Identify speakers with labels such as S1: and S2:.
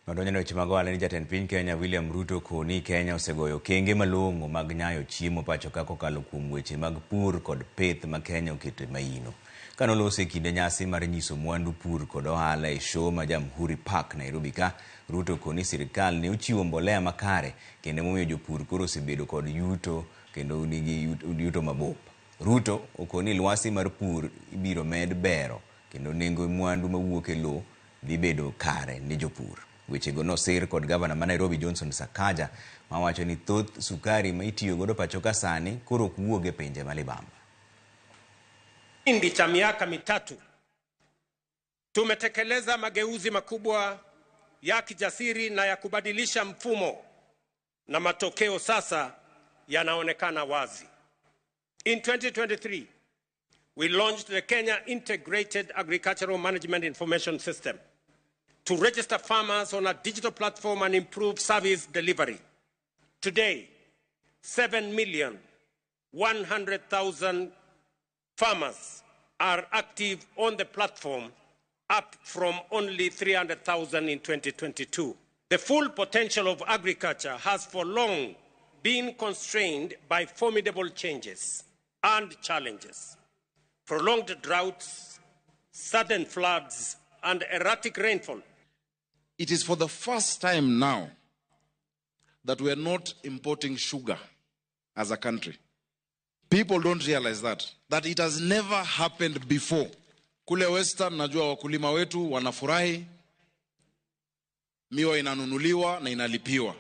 S1: Madonjo e weche mag ohala ni jatend piny Kenya William Ruto koni Kenya osegoyo okenge malong'o mag nyayo chiemo pacho ka kokalo kuom weche mag pur kod pith ma Kenya oketo e maino. Kanoloso e kinde nyasi mar nyiso mwandu pur kod ohala e show ma Jamhuri Park, Nairobi ka, Ruto koni sirikal ne ochiwo mbolea makare kendo momiyo jopur koro osebedo kod yuto kendo nigi yuto mabup. Ruto okoni lwasi mar pur ibiro med bero kendo nengo mwandu mawuok e lowo dhi bedo kare ne jopur. Wechego nosir kod gavana ma Nairobi Johnson Sakaja mawacho ni thoth sukari ma itiyo godo pacho ka sani koro ok wuog e pinje ma libamba.
S2: Kipindi cha miaka 3 tumetekeleza mageuzi makubwa ya kijasiri na ya kubadilisha mfumo, na matokeo sasa yanaonekana wazi. In 2023, we launched the Kenya Integrated Agricultural Management Information System to register farmers on a digital platform and improve service delivery. Today, 7,100,000 farmers are active on the platform, up from only 300,000 in 2022. The full potential of agriculture has for long been constrained by formidable changes and challenges. Prolonged droughts, sudden floods, and erratic rainfall.
S3: It is for the first time now that we are not importing sugar as a country. People don't realize that it has never happened before. Kule Western najua wakulima wetu wanafurahi, miwa inanunuliwa na inalipiwa.